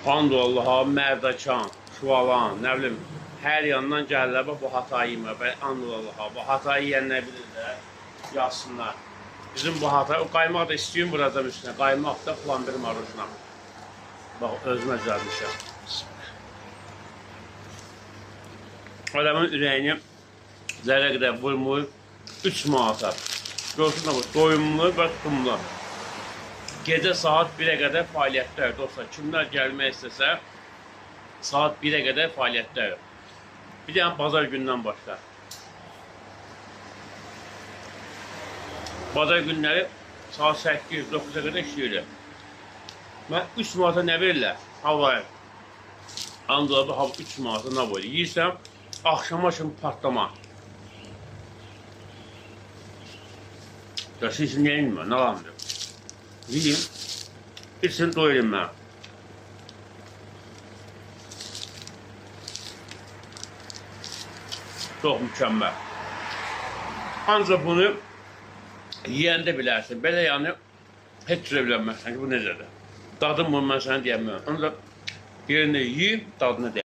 And Allaha, Mərdəkan, Şuvalan, nə bilim, hər yandan gəlirlər, bax bu Hatayı yeməyə. Bəli, and Allaha, bu Hatayı yeyənlər bilirlər, yazsınlar. Bizim bu Hatay, o qaymaq da istəyim vuracam üstünə. Qaymaq da plambir marujna. Bax, özümə düzəltmişəm. Adamın ürəyini zərrə qədər vurmur. 3 manata. Görsün də bu, doyumlu və tutumlu. Gecə saat 1-ə qədər fəaliyyətdəyik dostlar. Kimlər gəlmək istəsə, saat 1-ə qədər fəaliyyətdəyik. Bir dənə bazar gündən başla. Bazar günləri saat 8-9-a qədər işləyirik. Mən 3 manata nə verirlər? Havaya. Andolaba hava 3 manata nə boyda? Yeyirsən, axşama kimi partlama. Ya siz nə yiyim mən? Nə alamıyorum? Yiyeyim, içini doyurayım mən. Çox mükəmməl. Ancaq bunu yiyəndə bilərsin. Belə yəni heç cürə bilməzsən ki, bu necədir. Dadım bunu mən sənə deyə bilmərəm. Ancaq yerində yeyib, dadını deyə.